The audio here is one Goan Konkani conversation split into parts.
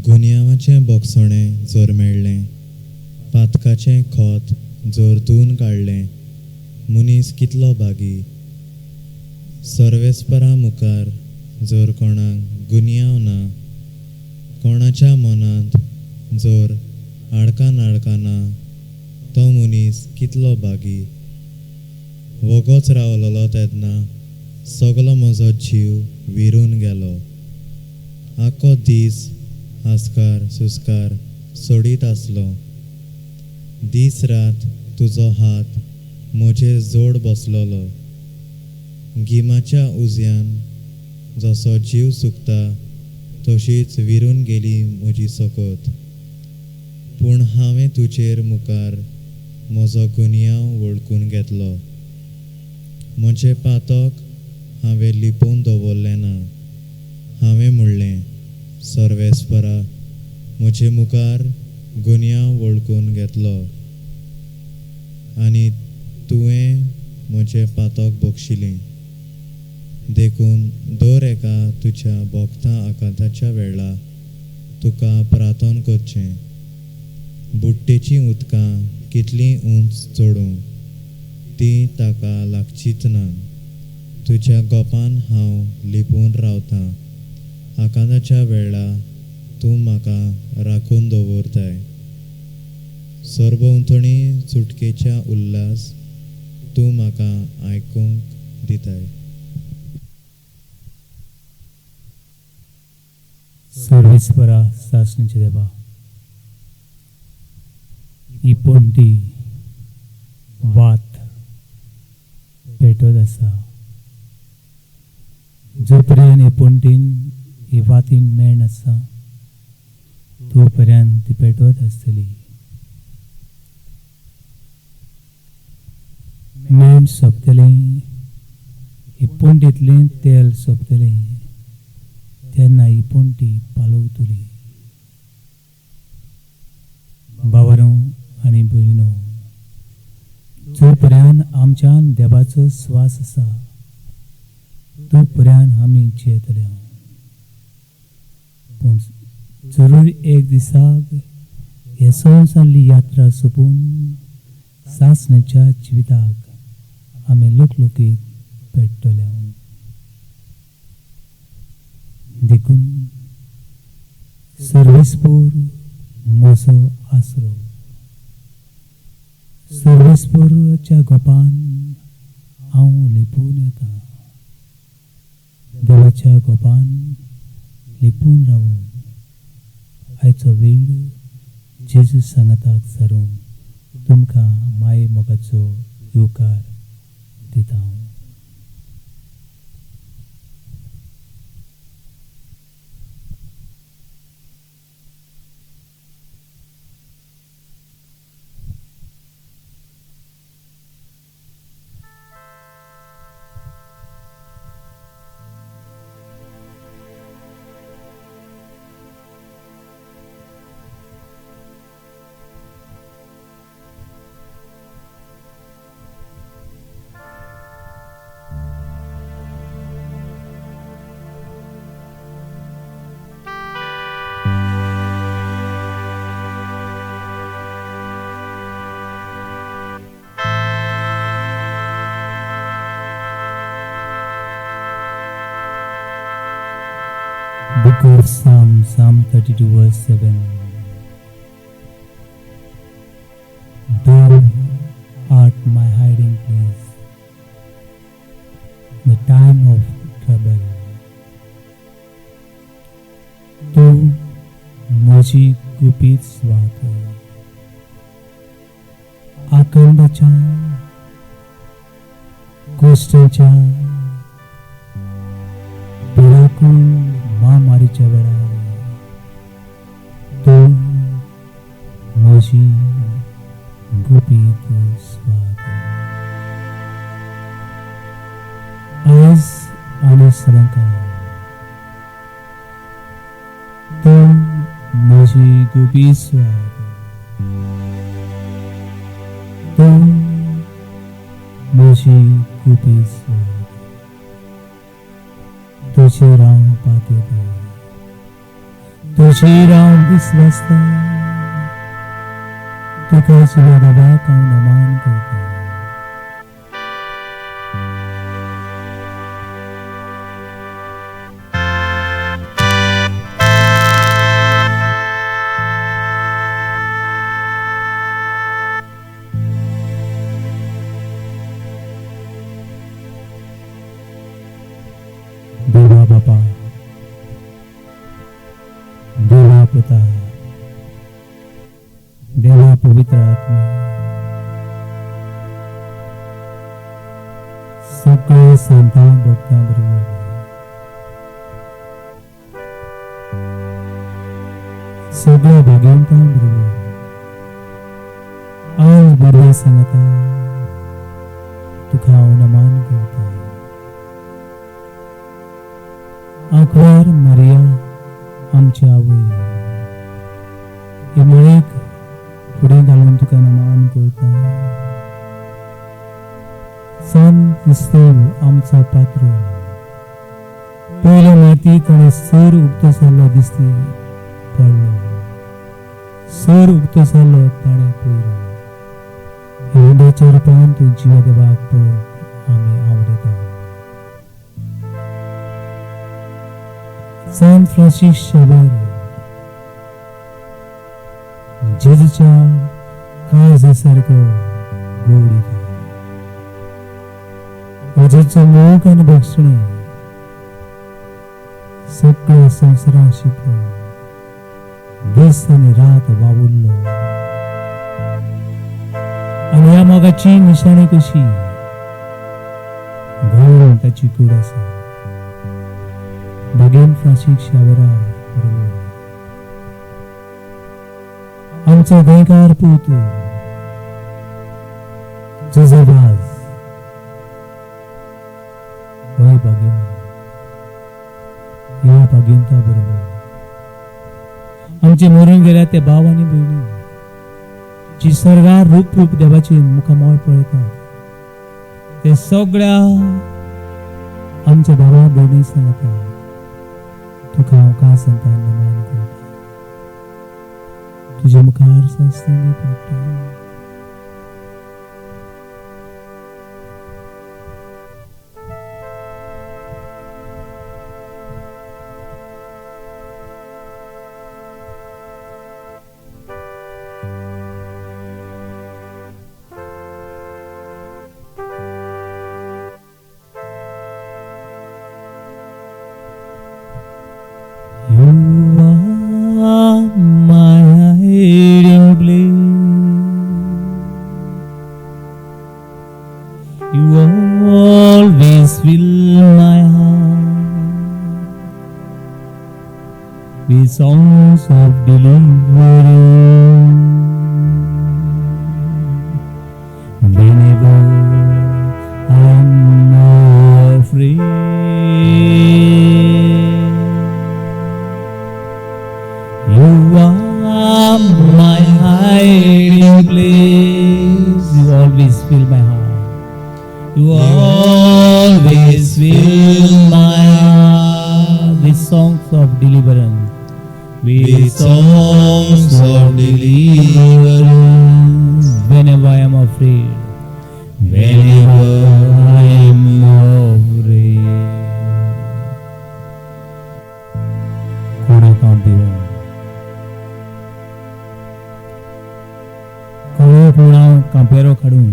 गुन्यांवाचें बोगसणें जर मेळ्ळें, पातकाचें खोत जर धुवन काडलें, मनीस कितलो भागी. सर्वेस्परा मुखार जर कोणाक गुन्यांव ना, कोणाच्या मनांत जर आडकां नाडकां ना, तो मनीस कितलो भागी. वोगोच रावलोलो तेन्ना सगलो म्हजो जीव विरून गेलो. आख्खो दीस हास्कार सुस्कार सोडीत आसलो. दीस रात तुजो हात म्हजेर जोड बसलोलो. गिमाच्या उज्यान जसो जीव सुकता तशीच विरून गेली म्हजी सकत. पूण हांवें तुजेर मुखार म्हजो गुन्यांव वळखून घेतलो. म्हजें पातक हांवें लिपोवन दवरलें ना. हांवें म्हणलें, सर्वेस्परा, म्हजे मुखार गुन्यांव वळखून घेतलो आनी तुवें म्हजें पातक बक्षिलें. देखून दर एका तुज्या भोगता आकांताच्या वेळा तुका प्रार्थन करचें. बुट्टेचीं उदकां कितलीं उंच चडूं, तीं ताका लागचीच ना. तुज्या गोपान हांव लिपून रावतां. आकांताच्या वेळा तूं म्हाका राखून दवरताय. सरभोंवतणी सुटकेच्या उल्हास तूं म्हाका आयकूंक दिताय. सर्वेस्परा सासणीचे देवा, ही पणटी वात पेटत आसा. जो पर्यंत हे पणटीन ही वातीन मेण आसा तो पर्यंत ती पेटत आसतली. मेण सोंपतलें, ही पणटींतलें तेल सोंपतलें, तेन्ना ही पणटी पालवतली. भावानो आनी भयणो, जो पर्यंत आमच्यान देवाचो स्वास आसा तो पर्यंत आमी जियेतले. पूण जरूर एक दिसाक हे संवसारली यात्रा सोंपून सासण्याच्या जिविताक आमी लुकलुकीत पेट्टले. देखून सर्वेस्पोर म्हजो आसरो, सर्वेस्पोराच्या गोपान हांव लिपून येता. देवाच्या गोपान लिपून रावून आयचो वेळ जेजू सांगाताक सारूंक तुमकां माये मोगाचो येवकार दिता. Book of Psalm, Psalm 32 verse 7. Thou art my hiding place in the time of trouble. तूं म्हजी गुपीत स्वात, आकांताच्या कोश्टाच्या भिरांकूळ महामारीच्या वेळार तूं म्हजी गुपीत स्वात. आयज आनी सदांकाळ तूं म्हजी गुपीत स्वात, तूं म्हजी गुपीत स्वात. तुजेर हांव पातयेतां, तुजेर हांव विस्वासता, तुका जिव्या देवाक हांव नमन करता. देवा बापा, देवा पुता, देवा पवित्र आत्मा, सगळे संतां भक्तां बरोबर सगळ्या भाग्यवंतां बरोबर आज बरव्या सांगता तुका हांव नमन करता. आंकवार मारिया आमची आवय, हे मळेक फुडें घालून तुका नमन करता. सान क्रिस्तांव आमचो पात्रोन, पयले माती ताणें सर उक्तो जाल्लो दिसती पडलो, सर उक्तो जाल्लो ताणें पयलो. हे उंड्याच्या रुपान तूं जिव्या देवाक पळोवंक आमी आवडटा. सान फ्रांसीस शावेर जेजूच्या काळजा सारको गोड जेजूचो मोग आनी बक्षणे सगळ्या संवसाराक शिकून दीस आनी रात वावुरलो. आनी ह्या मोगाची निशाणी कशी घोळ ताची कूड आसा. भागेन फ्रांसीस शावेरा बरोबर आमचो गोंयकार पूत जोजफ वाज, होय भाग्यवंत, ह्या भाग्यवंता बरोबर आमचे मरून गेल्या ते भाव आनी भयणी जी सर्गार रूप रूप देवाचे मुखामळ पळयतात ते सगळ्या आमच्या भावा भयणी सांगता तुका हांव का संतान नमन करता, तुज्या मुखार साष्टांगी पडटा. You are my hiding place. You always fill my heart with songs of deliverance. Whenever I'm afraid, you are my hiding place. You always fill my heart. You always fill my heart with songs of deliverance. With songs of deliverance. Whenever I am afraid. Whenever I am afraid. कोणाक हांव भिवूं? कोणाक म्हूण हांव कांपेरो काडूं?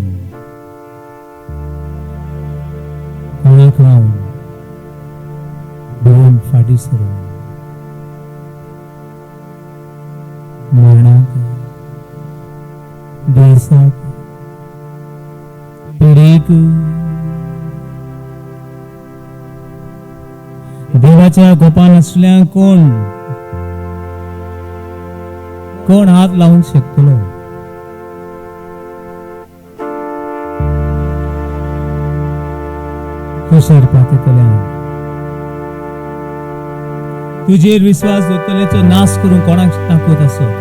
कोणाक हांव भिवून फाटीं सरूं? मरणाक, दुयेंसाक, पिडेक, देवाच्या गोपान आसल्या कोण कोण हात लावूंक शकतलो? तुजेर पातयतल्यान तुजेर विस्वास दवरतल्याचो नाश करूंक कोणाक ताकद आसत?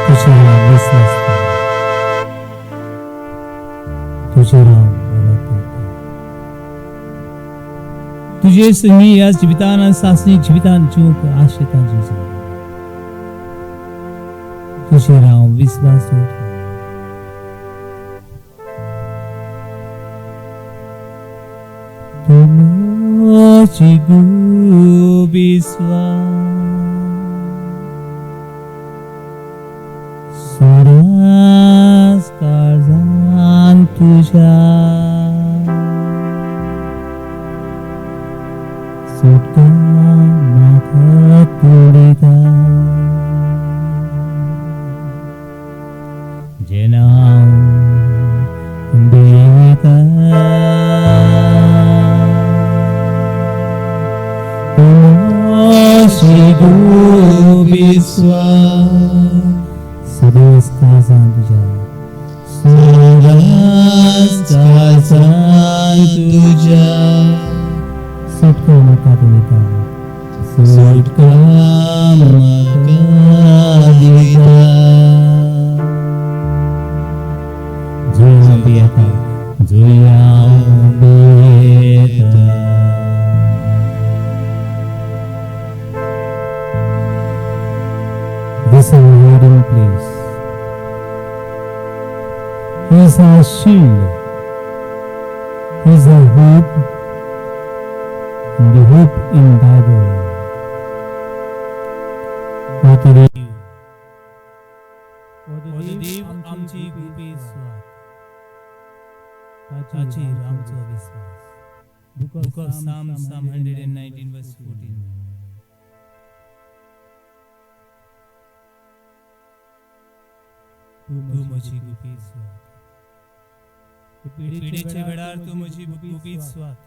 तुजेर हांव विस्वास दवरतां, तुजेर हांव बाबा दवरतां. तुजे संगी ह्या जिवितान आनी सासणी जिवितान जिवंक आशेता जेजू. तुजेर हांव विस्वास दवरतां. तूं म्हजी गुविस्वास सदांच काळजान तुज्या सुटका म्हाका तूं दिता. जेन्ना हांव भियेता तूं म्हजी विश्वास सदांच काळजान तुज्या सदांच काळजान तुज्या सुटका म्हाका तूं दिता. सुटका म्हाका दिता. जंय हांव भियेता, जंय हांव भियेता. This is our hiding place. He is our shield. He is our hope, and the hope in Bible. हो तो देव, हो देव आमची गुपीत स्वात, ताचेर आमचो विस्वास. Book of Psalms, Psalm 119 verse 14. तूं म्हजी गुपीत स्वात, पिडेच्या वेळार तूं म्हजी गुपीत स्वात,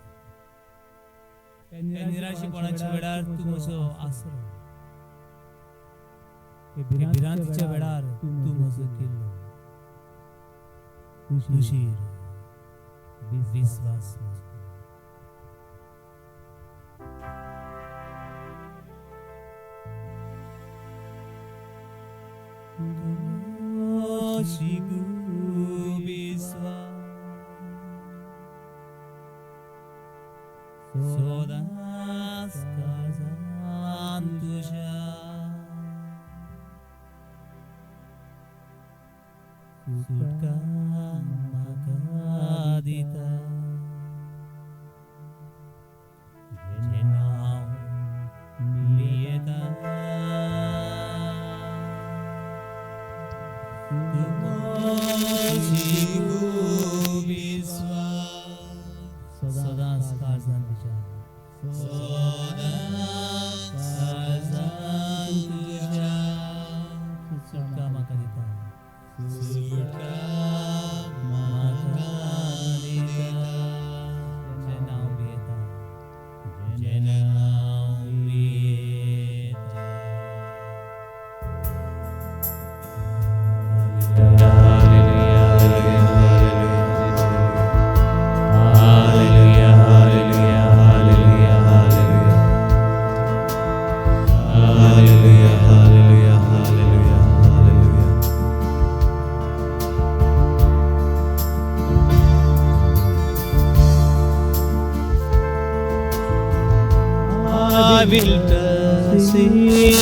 त्या निराशेपणाच्या वेळार तूं म्हजो आसरो, भिरांतीच्या वेळार तूं म्हजो किल्लो, तुजेर विस्वास म्हजो. म्हजी गुविस्वास सदांच काळजान तुज्या सुटका म्हाका दिता. जेन्ना हांव भियेता तूं म्हजी गुविस्वास सदांच काळजान तुज्या सदांच काळजान तुज्या सुटका म्हाका दिता. सुटका म्हाका दिता. जेन्ना हांव भियेता, जेन्ना हांव भियेता. Hallelujah, hallelujah, hallelujah, hallelujah. Hallelujah, hallelujah, hallelujah, hallelujah. I will trust in you.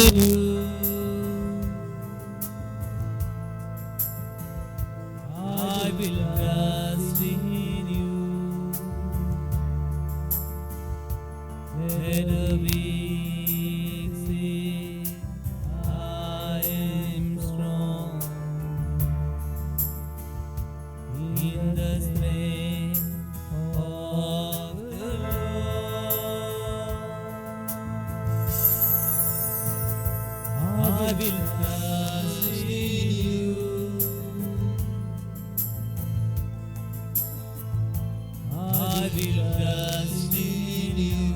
I will trust in you. Let the weak say, I am strong. In the strength of the Lord. I will trust in you. I will trust in you.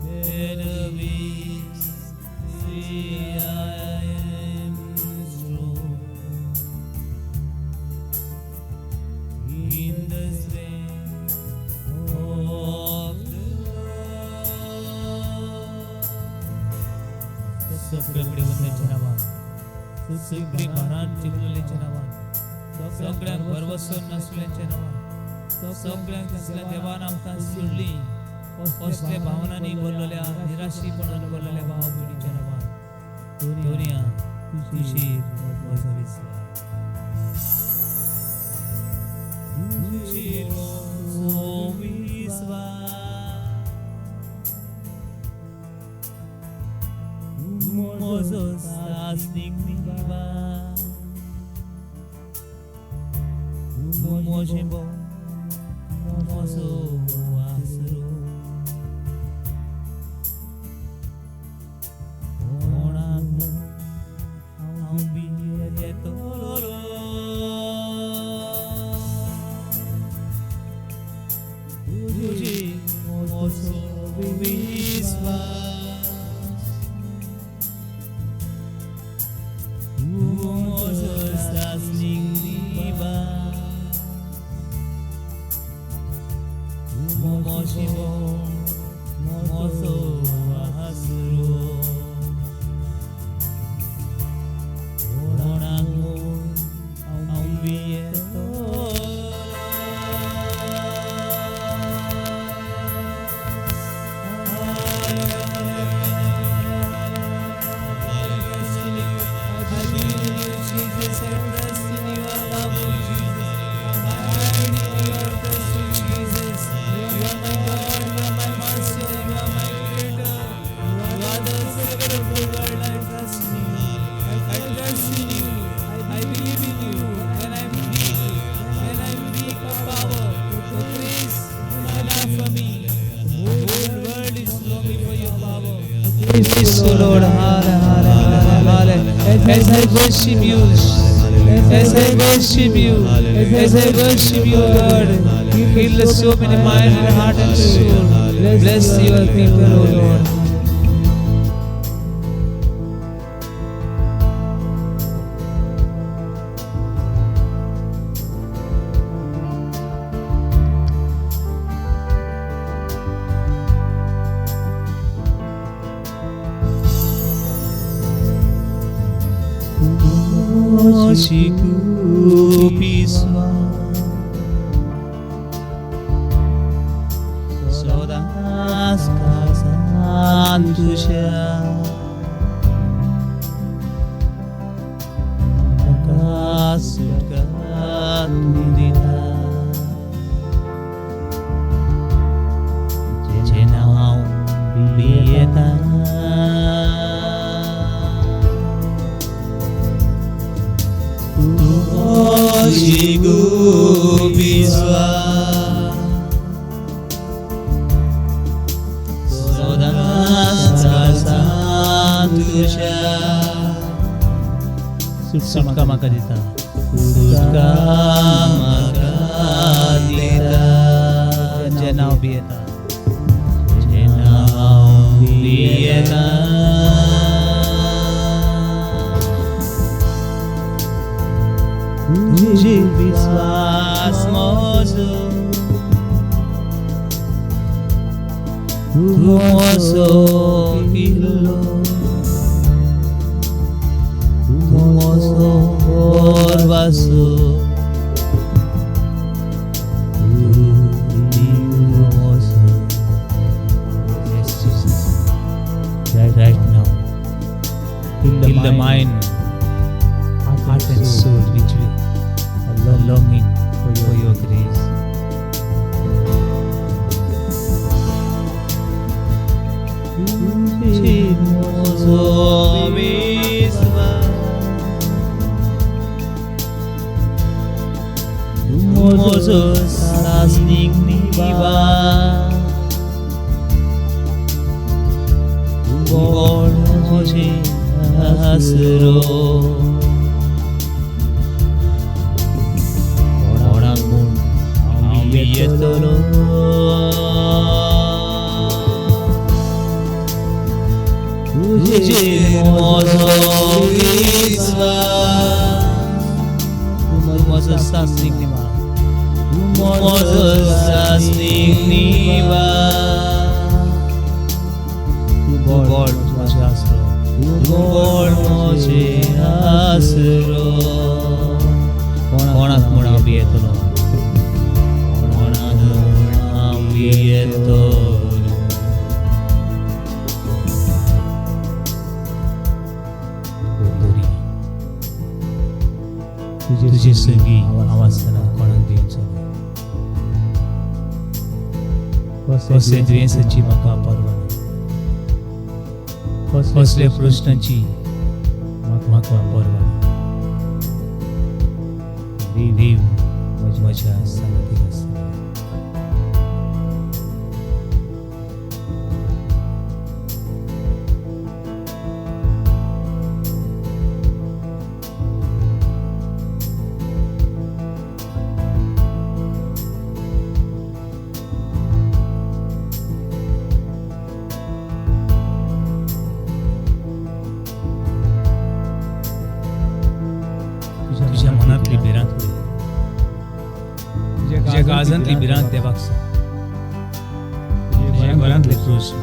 Let the weak say I am strong. In the strength of the Lord. सगळे पिढीवंतांच्या नावान, सगळे भारान जिरलेल्यांच्या नावान, सगळ्यांक भरवसो नासलेल्यांच्या नावान, सगळ्यांक दिसल्या देवान आमकां सोडली कसल्या भावनांनी भरलेल्या निराशीपणान भरलेल्या भाव भयणीच्या नांवान दोनया तुजीर म्हजो विस्वास तुजीर म्हजो विस्वास म्हजो सासणीक निवास म्हजें म्हजो आसरो कोणाक हांव भियेतलो तुजीर म्हजो विस्वास तूं म्हजो सासणीक निवास म्हजें म्हजो आसरो कोणाक म्हूण हांव भियेतलो I believe in you, Jesus. I trust in you. I love you, Jesus. I hide in your trust in Jesus. You are my God. You are my Master. You are my Creator. You are the Savior of the world. I trust in you. I trust in you. I believe in you. When I'm weak, when I'm weak of power, your grace is enough for me. The whole world is longing for your power. Praise the Lord. Hallelujah. Hallelujah. As I worship you, as I worship you, as I worship you, Lord, heal so many mind and heart and soul. Bless your people, O Lord. सुटका म्हाका दिता, सुटका म्हाका दिता, जें नांव भियेता, जें नांव भियेता. तुजेर विस्वास म्हजो, तूं म्हजो किल्लो, तूं म्हजो वासो, तूं म्हजो. Yes, Jesus. Right now, fill the mind, heart and soul which we are longing for your grace. तुजेर म्हजो विस्वास, तूं म्हजो सासणीक निवास, तूं बळ म्हजें आसरो, कोणाक म्हूण हांव भियेतलो. तुजेर म्हजो विस्वास, तूं म्हजो सासणीक निवास, तूं म्हजो सासणीक निवास, तूं बळ म्हजें आसरो, तूं बळ म्हजें आसरो, कोणाक म्हूण हांव भियेतलो, कोणाक येतलो. तुजे संगी हांव आसतना कोणाक दिवचो ना. कसले दुयेंसाची म्हाका पर्वा ना, कसल्या प्रश्नांची म्हाका पर्वा ना. देव म्हज्या सांगातीक आसा. तुज्या मनांतली भिरांत उडय, तुज्या काळजांतली भिरांत देवाक सांग. तुज्या घरांतले प्रश्न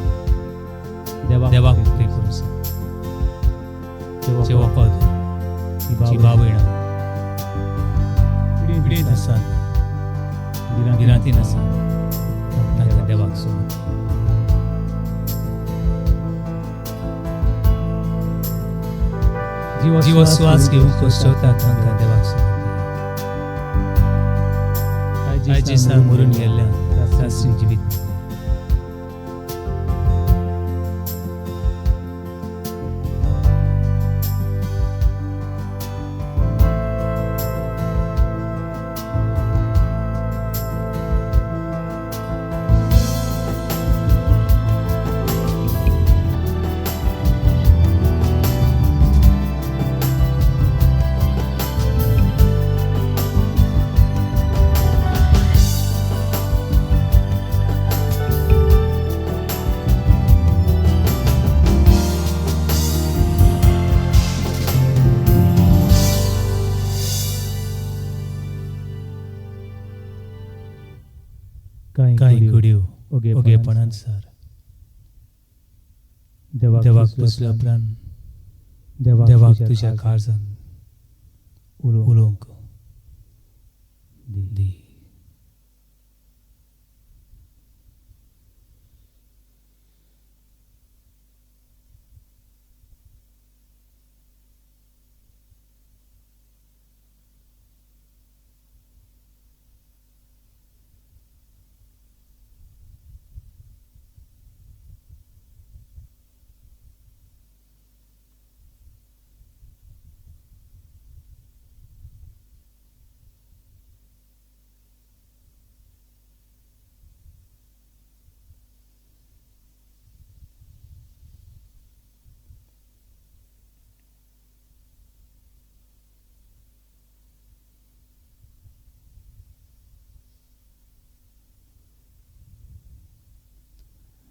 देवाक उक्ते करून सांग. जें वखद जी बावयणां पिडेंत आसात, भिरांतीन आसात, तांकां देवाक सोद. जिवो श्वास घेवंक कश्टवतात तांकां देवाक सोद. आयज दिसा मरून गेल्ल्यान सासरी जिवीत. कांय घडयो ओगेपणान सार देवाक पुसल्या उपरांत देवाक तुज्या काळजान उलोवंक दी.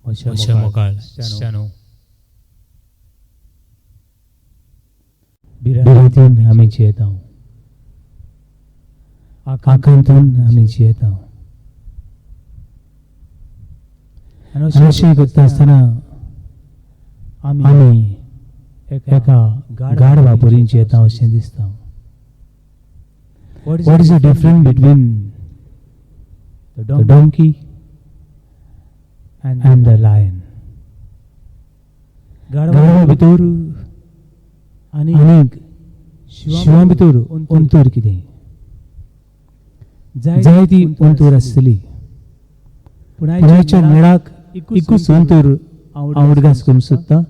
म्हज्या मोगाळ इश्टांनो, भिरांतीन आमी जियेता, आकांतान आमी जियेता. आनी अशें करता आसतना आमी एका गाढवा परीं जियेता अशें दिसता. What is the difference between the donkey and the lion? गाढवा भितर आनी शिंवा भितर अंतर कितें? जाय ती अंतर आसतली, पूण आयच्या मेळाक एकूच अंतर हांव उडगास करूंक सोदता,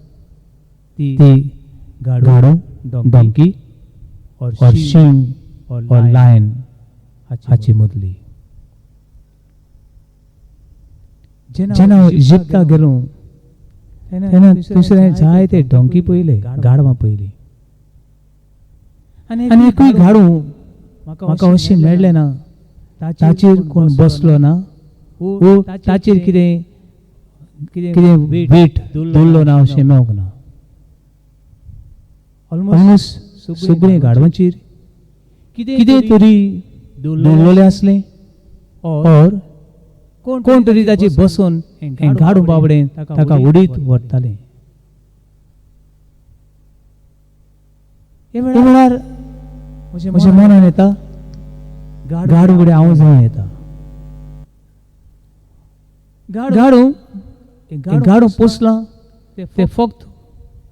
ती गाढव, donkey or Shiv or line हाचे मदली. जेन्ना हांव इजिप्ताक गेलो तेन्ना दुसरें जायते डोंकी पळयले, गाढवां पळयलीं, आनी एकूय गाढव म्हाका अशें मेळ्ळें ना ताचेर कोण बसलो ना वो ताचेर कितें कितें वेट दवरलो ना अशें मेळूंक ना. ऑलमोस्ट सगळीं गाढवांचेर कितें तरी दवरलेलें आसलें ऑर कोण तरी ताचेर बसून हें गाढव बाबडें ताका उडीत व्हरतालें. हे वेळार म्हज्या मनान येता गाढव कडेन हांव जावं येता. गाडू गाडू पोसलां ते फक्त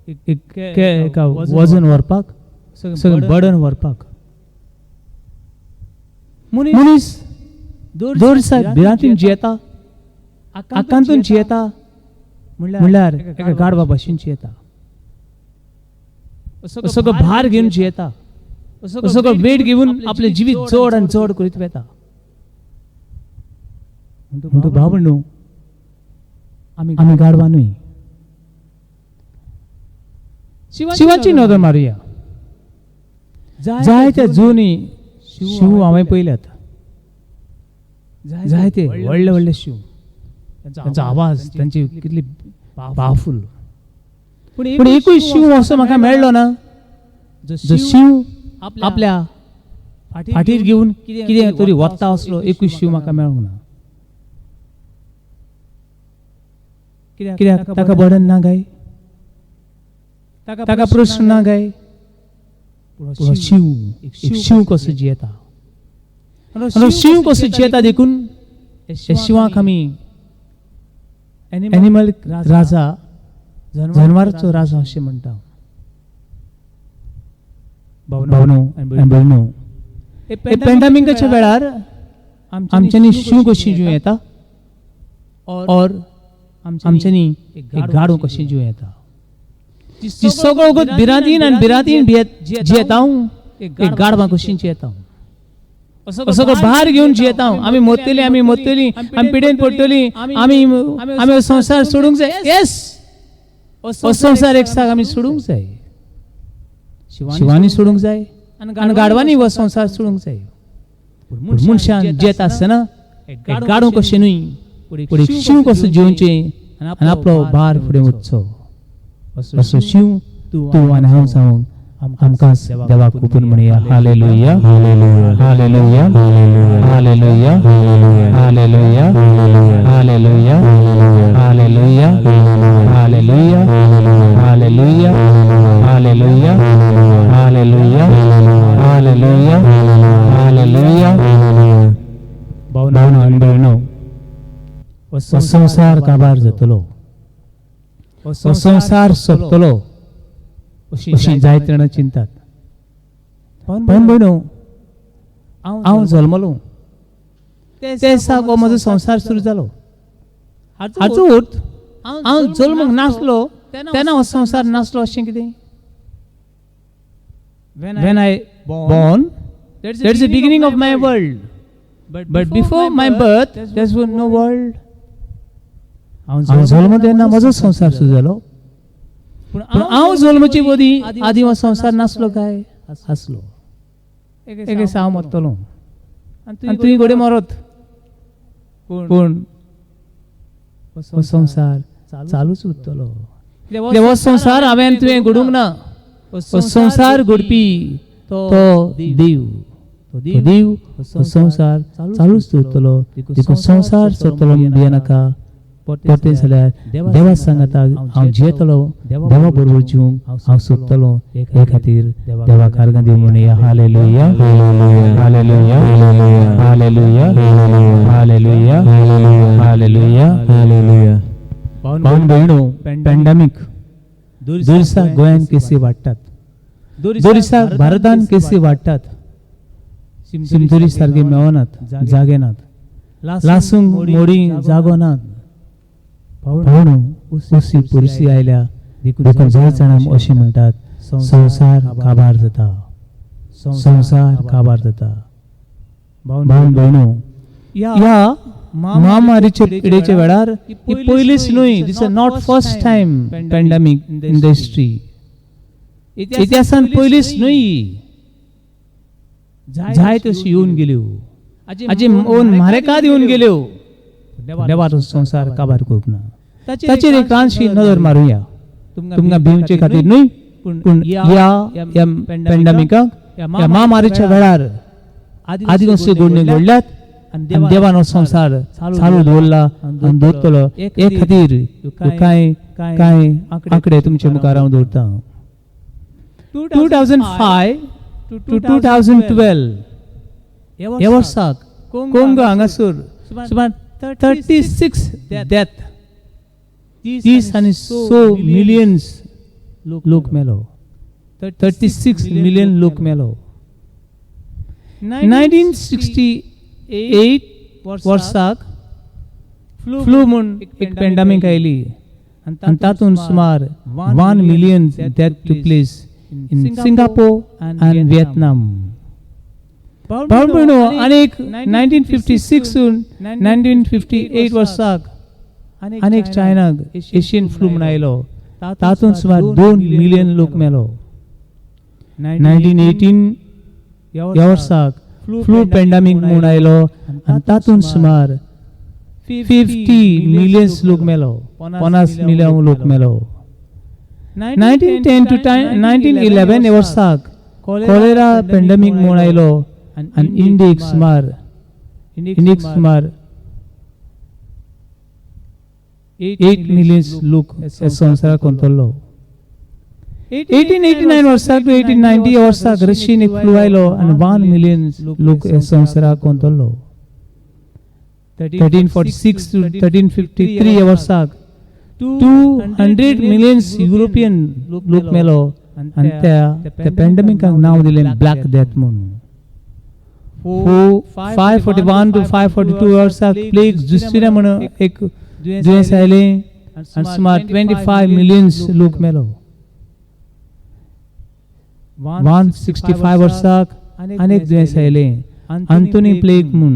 एका वजन व्हरपाक, सगळें बर्डन व्हरपाक. मनीस दर दिसा भिरांतीन जियेता, आकांतून जियेता, म्हणल्यार एका गाडवा भशेन जियेता, सगळो भार घेवन जियेता, सगळो वेट घेवन आपलें जिवीत चड आनी चड करीत वता. म्हणटू भाव न्हू, आमी गाडवा न्हय. शिवाची नदर मारुया. जायते जुनी शिव हांवें पळयल्यात, जायते व्हडले व्हडले शिव, तांचो आवाज, तांची कितली पावरफूल. पूण एकूय शिव असो म्हाका मेळ्ळो ना जो शिव आपल्या फाटीर घेवन कितें तरी वता असलो एकूय शिव म्हाका मेळूंक ना. कित्याक ताका बर्डन ना काय, ताका प्रश्न ना काय? पूण शिव एक शिव कसो जियेता, शिव कसो जियेता देखून शिवाक आमी एनिमल राजा, जनवराचो राजा अशें म्हणटा. भावनो आनी भयणो, पेंडामिकाच्या वेळार आमच्यांनी शिव कशी जीव येता और आमच्यांनी एक गाडो कशी जीव येता. ती सगळो वगत भिरांतीन आनी भिरांतीन जियेता, एक गाडवां कशी जियेता, सगळो भार घेवन जियेता. आमी मोत्तली, आमी मोत्तली, आमी पिडेन पडटली, आमी आमी संवसार सोडूंक जाय. येस, हो संवसार एक साक आमी सोडूंक जाय. शिवानी सोडूंक जाय आनी गाडवांनी हो संवसार सोडूंक जाय. पूण मनशान जियेता आसतना एक गाडो कशें न्हय, पूण एक शिव कसो जिवचें आनी आपलो भार फुडें वचचो असो शिव तूं आनी हांव जावन आमकां देवाक ओपून म्हणया. Hallelujah, hallelujah, hallelujah, hallelujah, hallelujah, hallelujah, hallelujah, hallelujah, hallelujah, hallelujah, hallelujah, hallelujah. भावना आनी भयणो, हो संवसार काबार जातलो, हो संवसार सोंपतलो अशी जायते जाणां चिंतात. पण भयणो, हांव जल्मलो ते दिसाक हो म्हजो संवसार सुरू जालो. हाचो अर्थ हांव जल्मूंक नासलो तेन्ना हो संवसार नासलो अशें कितें? When I born, there is a beginning of my world, but before my birth there was no world. हांव जल्म तेन्ना म्हजो संवसार सुरू जालो, पूण हांव जल्मचे पयलीं आदीं हो संवसार नासलो काय? आसलो. एक दिसा हांव मरतलो आनी तुवें घडये मरत, पूण हो संवसार चालूच उरतलो. हो संवसार हांवें तुवें घडूंक ना, हो संवसार घडपी तो देव, तो देव हो संवसार चालूच दवरतलो. देखून संवसार सोदतलो म्हूण भियेनाका. परतें जाल्यार देवा सांगाता हांव जियेतलो, देवा बरोबर जिवंक हांव सोदतलो. हे खातीर देवाक आर्गां दिवं म्हणया. Hallelujah, hallelujah, hallelujah, hallelujah, hallelujah, hallelujah. भावन भयणो, पॅन्डेमीक दुयेंसा गोंयांत केसी वाडटात, दुयेंसा भारतांत केसी वाडटात, सिमतरी सारके मेळनात, जागे नात, लासूंक मोडी जागो नात. भावनो, उसी पुरसी आयल्या देखून जाय जाणां अशें म्हणटात, संवसार काबार जाता, संवसार काबार जाता. भावन भयणो, ह्या महामारीचे पिडेच्या वेळार ही पयलीच न्हय, this is not first time pandemic in the history. इतिहासान पयलीच न्हय, जाय तशी येवन गेल्यो, हाजे ओन मारेकाद येवन गेल्यो. देवाचो संवसार काबार करूंक ना. ताचेर एक ल्हानशी नदर मारुया, तुमकां भिवचे खातीर न्हय, पूण ह्या पॅन्डेमिकाक, ह्या महामारीच्या वेळार आदी कसल्यो घडण्यो घडल्यात आनी देवान हो संवसार चालू दवरला आनी दवरतलो. हे खातीर कांय कांय आंकडे तुमचे मुखार हांव दवरता. 2005 to 2012 ह्या वर्साक कोंगो हांगासर सुमार 36 death, 30 आनी 6 मिलियन्स लोक मेलो, 36 मिलियन लोक मेलो. 1968 वर्साक फ्लू म्हूण एक पेंडामीक आयली आनी तातूंत सुमार 1 million death took place in Singapore and Vietnam. भाव भयणो, आनी 1956 1958 वर्साक आनी एक चायनाक एशियन फ्लू म्हूण आयलो, तातूंत सुमार 2 मिलियन लोक मेलो. 1918 ह्या वर्साक फ्लू पेंडामीक म्हूण आयलो आनी तातूंत सुमार 50 मिलियन्स लोक मेलो, 50 मिलियन लोक मेलो. 1910 टू 1911 ह्या वर्साक कॉलेरा पेंडमीक म्हूण आयलो आनी इंडियेक सुमार 8 मिलियन्स लोक ह्या संवसाराक अंतरलो. 1889 वर्साक टू 1890 वर्साक रशियन एक फ्लू आयलो आनी 1 मिलियन लोक ह्या संवसाराक अंतरलो. 1346 टू 1353 ह्या वर्साक 200 मिलियन्स युरोपियन लोक मेलो आनी त्या त्या पेंडमिकाक नांव दिलें ब्लॅक डेथ म्हूण. 541 टू 542 वर्साक प्लेग जुस्टिना म्हूण एक दुयेंस आयलें आनी सुमार 25 मिलियन्स लोक मेलो. 165 वर्साक आनी एक दुयेंस आयलें अंतोनी प्लेग म्हूण,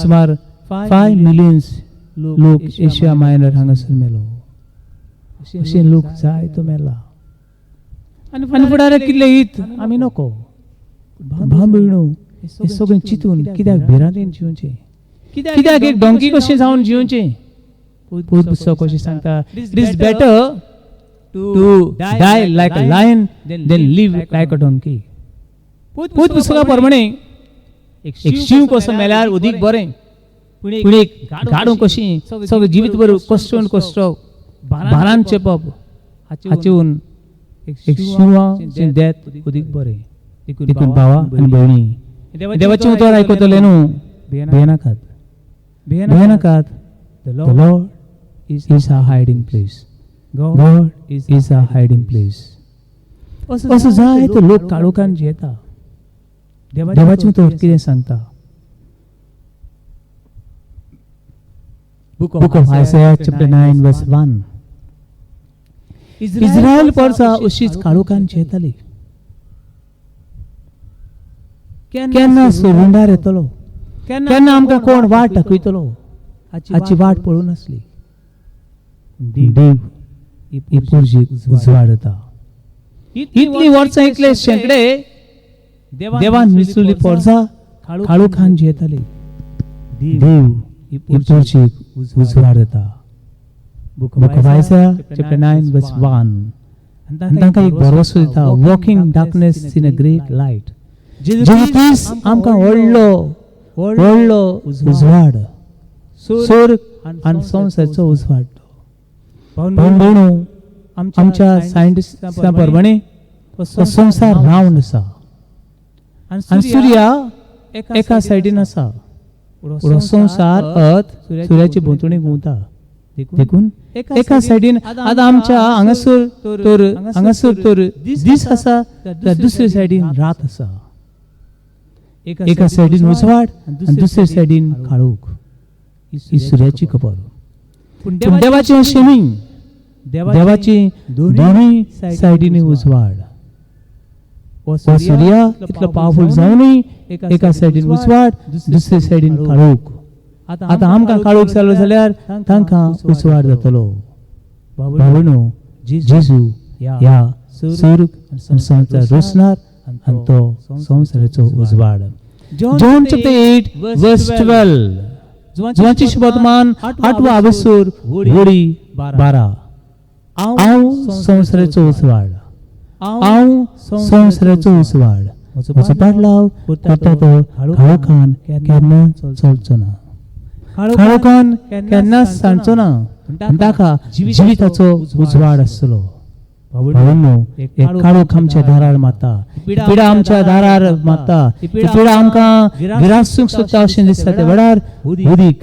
सुमार 5 मिलियन्स लोक एशिया मायनर हांगासर मेलो. अशे लोक जायतो मेला आनी फुडाराक कितले येत आमी नको. भाव भयणो, हें सगळें चिंतून कित्याक भिरांतेन जिवचें? कित्याक एक डोंकी कशें जावन जिवचें? पूत पुस्तक कशें सांगता, "It is better to die like a lion than live like a donkey." पूत पुस्तका प्रमाणे एक शींव कसो मेल्यार उदीक बरें, पूण एक गाडो कशी सगळें जिवीत बरें कश्ट कश्ट भारान चेपप, हाचेहून एक शिंवाचें देत उदीक बरें. देखून भावा आनी भयणी, देवाचें उतर आयकतले न्हू, भियेनाकात, भियेनाकात. The Lord is a hiding place. God is a hiding place. असो जायतो लोक काळोखान जियेता. देवाचें उतर कितें सांगता? Book of Isaiah chapter 9 verse 1. Israel परसा अशीच काळोखान जियेताली. केन्ना सुरुंडार येतलो, केन्ना आमकां कोण वाट दाखयतलो हाची वाट पळोवन आसली. देव ही पुर्जीक उजवाड येता. इतली वर्सां, इतले शेंकडे देवान विसरली पोरसा काळोखान जियेताली. देव ही पुर्जीक उजवाड येता. Book of Isaiah chapter 9 verse 1. आनी तांकां एक भरोसो दिता, "Walking darkness seen a great light." जेजू क्रिस्त आमकां व्हडलो व्हडलो उजवाड, सोर आनी संवसाराचो उजवाड. भाव भयणो, आमच्या सायंटिस्टा प्रमाणे हो संवसार रावंड आसा आनी सुर्या एका सायडीन आसा. पूण संवसार अर्थ सुर्याची भोंवतणी घुंवता. देखून एका सायडीन आतां आमच्या हांगासर तर दीस आसा, तर दुसरे सायडीन रात आसा. एका सायडीन उजवाड आनी दुसरे सायडीन काळोख, ही सुर्याची खबर. पूण देवाचें अशें न्ही. देवाची दोनूय सायडीनी उजवाड. हो सुर्या इतलो पावरफूल जावनूय एका सायडीन उजवाड, दुसरे सायडीन काळोख. आतां आमकां काळोख जालो जाल्यार तांकां उजवाड जातलो. भावनो, जेजू ह्या स्वर्ग आनी संवसार रोसणार आनी तो संवसाराचो उजवाड. John chapter 8 verse 12. जुवांची शुभवर्तमान आठवा आवेसूर होडी 12. हांव संवसाराचो उजवाड, हांव संवसाराचो उजवाड. म्हजो पाडलाव करता तो काळोखान केन्ना चलचो ना, काळोखान केन्नाच सांडचो ना, आनी ताका जिविताचो उजवाड आसतलो. भावांनो, एक काळोख आमच्या दारार मारता, पिडा आमच्या दारार मारता, ती पिडा आमकां गिरासूंक सोदता अशें दिसता. त्या वेळार उदीक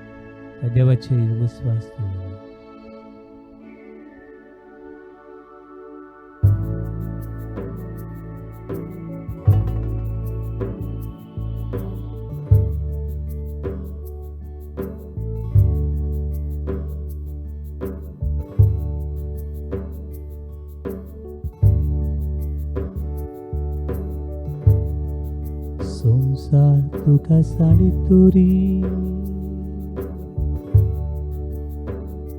ह्या देवाचेर विस्वास दवर. संसार तुका साडी तुरी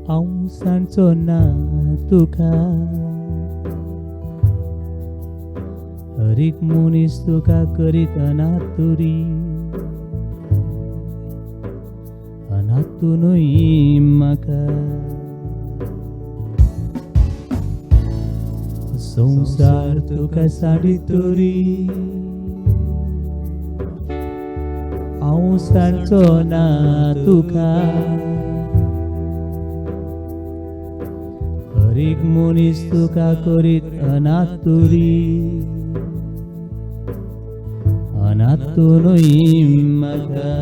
हांव सांडचो ना तुका, हर एक मनीस तुका करीत अनातुरी, अनातू न्हय म्हाका. संसार तुका साडी तुरी हांव सांडचो ना तुका, हर एक मनीस तुका करीत अनातुरी, अनातू न्हय म्हाका.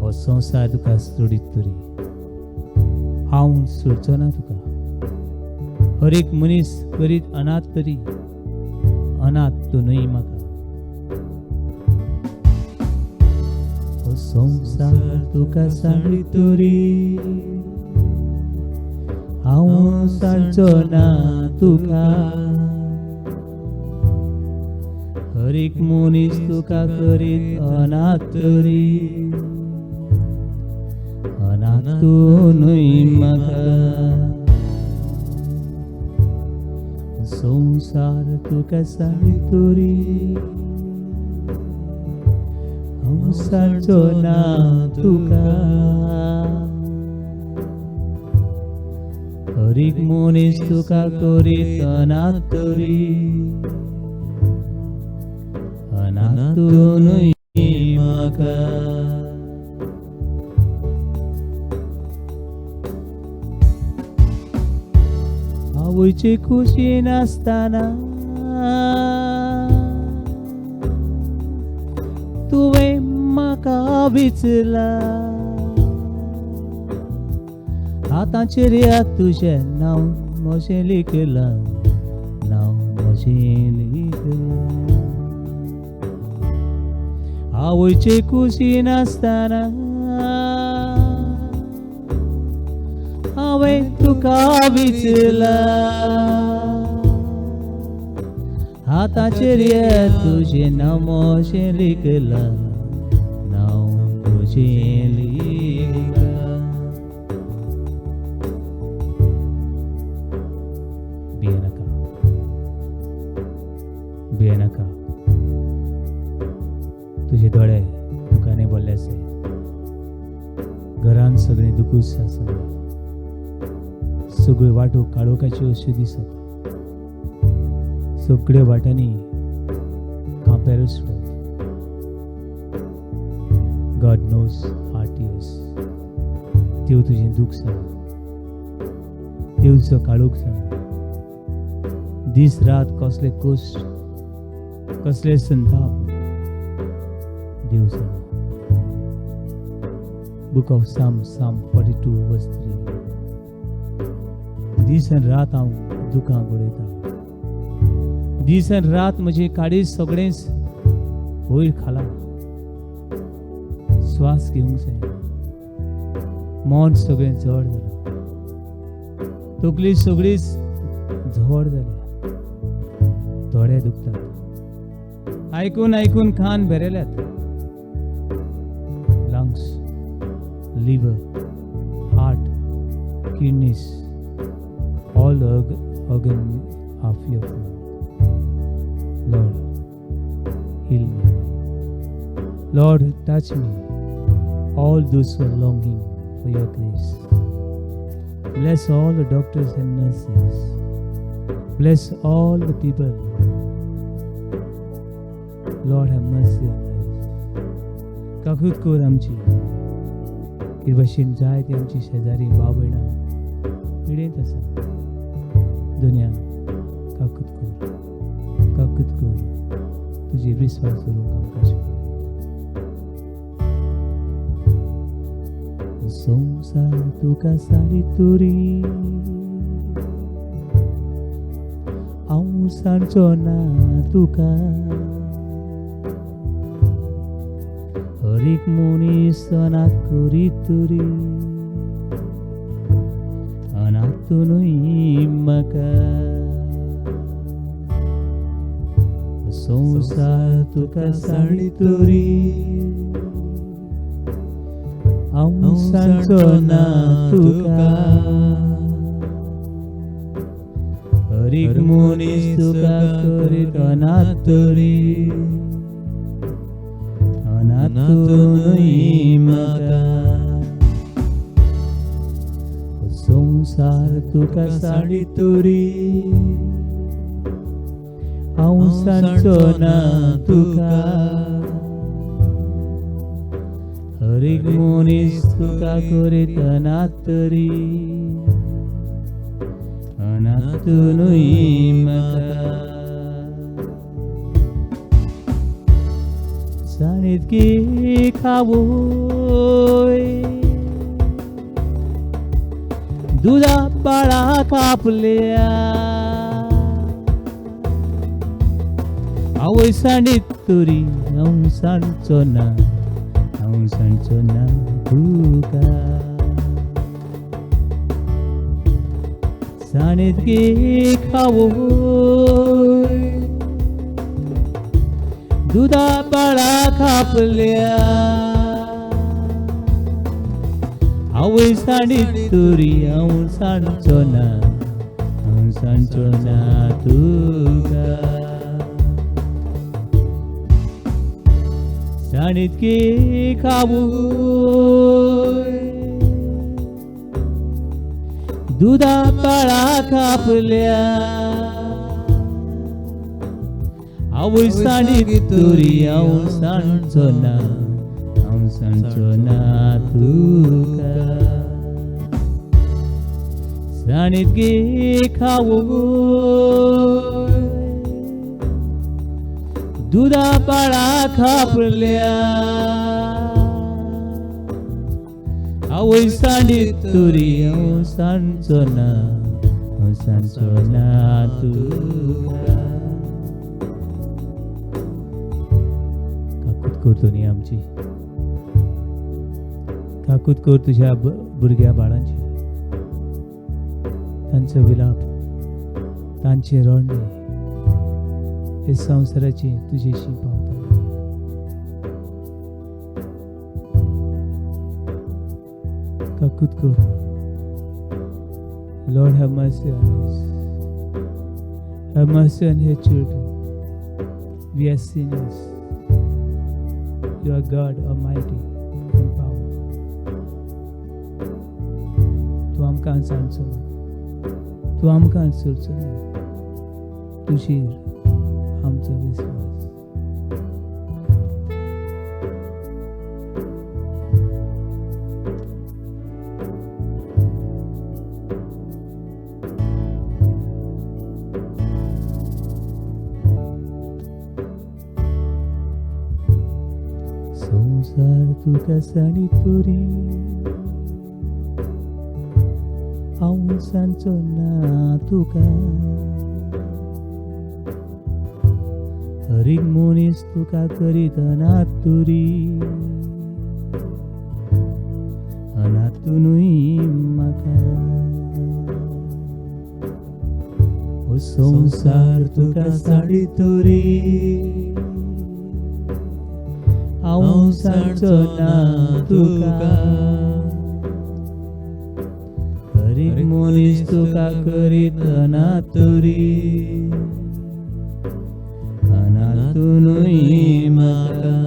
हो संवसार तुका सोडीत तरी हांव सोडचो ना तुका. हर एक मनीस करीत अनाथ तरी अनाथ तूं न्हय म्हाका. संसार तुका सांडी तुरी हांव सांडचो ना तुका, हर एक मनीस तुका करीत अनाथ तरी अनाथ तूं न्हय म्हाका. संसार तुका सांडी तुरी हांव सांडचो ना तुका, हर एक मनीस तुका करीत अनाथ तरी अनाथ तूं न्हय म्हाका. आवयचे खुशी नासतना तुवें म्हाका विचला, हाताचेर या तुजें नांव म्हजें लिखलां, नांव म्हजें लिखलां. आवयचे खुशी नासतना हांवें तुका विचला, हाताचेर या तुजें नांव म्हजें लिखलां, नांव तुजें लिखलां. भियेनाका, भियेनाका, तुजे दोळे दुकाने भरले आसाय, घरान सगळें दुकूच आसा, सगळ्यो वाटो काळोखाच्यो अश्यो दिसता, सगळ्या वाटांनी कांपेरूच पडटा. God knows our tears. देव तुजें दूख जाणा, देव तुजो काळोख जाणा. दीस रात कसले कश्ट कसले संताप देव जाणा. Book of Psalm, Psalm 42 verse 3. दीस आनी रात हांव दुकां गळयतां, दीस आनी रात म्हजे काळीज सगळेंच वयर खाला, श्वास घेवंक जायना, मन सगळें जड जालां, तकली सगळीच जड जाल्या, दोळे दुखतात, आयकून आयकून कान भेरेल्यात, lungs, liver, heart, kidneys, all organ are fearful. Lord, heal me. Lord, touch me. All those who are longing for your grace. Bless all the doctors and nurses. Bless all the people. Lord, have mercy on us. काकूत कर आमची, की भशेन जाय ती आमची शेजारी भाव भयणां पिडेंत आसा. दुनिया काकूत कर, काकूत कर, तुजेर विस्वास दवरूंक आमकां शिकय. संवसार तुका साडी तरी हांव सांडचो ना तुका. हर एक मनीस अनाथ करीत तरी अनाथ न्हय म्हाका. संवसार तुका साडी तरी हांव सांडचो ना तुका. हर एक मनीस तुका करीत अनाथ तरी अनाथ न्हय म्हाका. संवसार तुका साडी तरी हांव सांडचो ना तुका. हर एक मनीस तुका करीत अनाथ तरी अनाथ न्हय म्हाका. साणीत गे खावय दुदा बाळा कापल्या आवय सांडीत तरी हांव सांडचो ना, हांव सांडचो ना तुका. सांडीत गे खावय दुदा बाळा कापल्या आवय सांडीत तरी हांव सांडचो ना, हांव सांडचो ना तुका. सांडीत गे खावय दुदा बाळा कापल्या आवय सांडीत तरी हांव सांडचो ना, हांव सांडचो ना तुका. सांडीत गे खावय दुदा बाळा कापल्या आवय सांडीत तरी हांव सांडचो ना, हांव सांडचो ना तुका. काकूत कर दोनी आमची, काकूत कर तुझ्या भुरग्या बाळांची. तांचो विलाप, तांचे रडणे हे संवसाराचे तुजेशी पावता. काकूत कर. Lord, have mercy on us. Have mercy on your children. We are sinners. You are God Almighty in power. तूं आमकां सांडचो ना, तूं आमकां सोडचो ना. तुजेर आमचो विस्वास. संवसार तुका साडी तरी हांव सांडचो ना तुका. हर एक मनीस तुका करीत अनाथ तरी अनाथ न्हय म्हाका. हो संवसार तुका साडी तरी हांव सांडचो ना तुका. हर एक मनीस तुका करीत अनाथ तरी अनाथ न्हय म्हाका.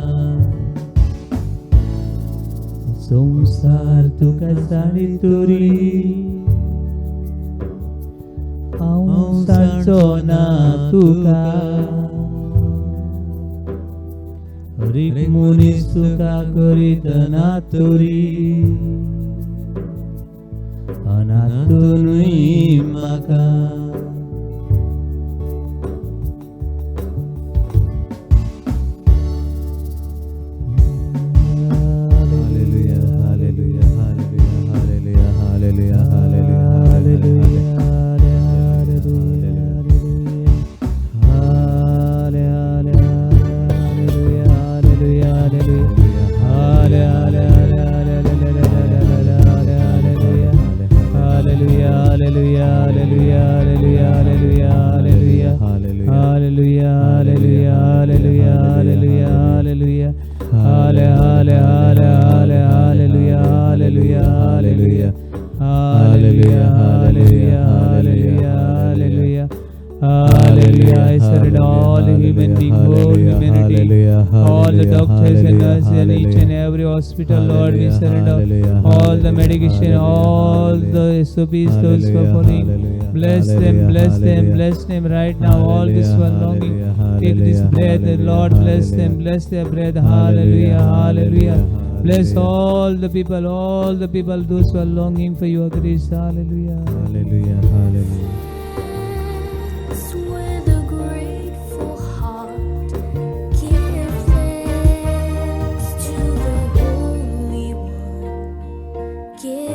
संवसार तुका साडी तरी हांव सांडचो ना तुका. हर एक मनीस तुका करीत अनाथ तरी अनाथ न्हय म्हाका. Hallelujah, hallelujah, hallelujah. Hallelujah. Hallelujah. Hallelujah. Hallelujah. Hallelujah. Hallelujah. I surrender all human being, whole humanity, all the doctors and nurses in each and every hospital, Lord, we surrender all the medication, all the SOPs, those who are following. Bless them, bless them, bless them right now. All this who are longing, take this breath, Lord, bless them, bless their breath. Hallelujah, hallelujah. Bless all the people, those who are longing for your grace. Hallelujah. Hallelujah, hallelujah. With a grateful heart, give thanks to the Holy One. Give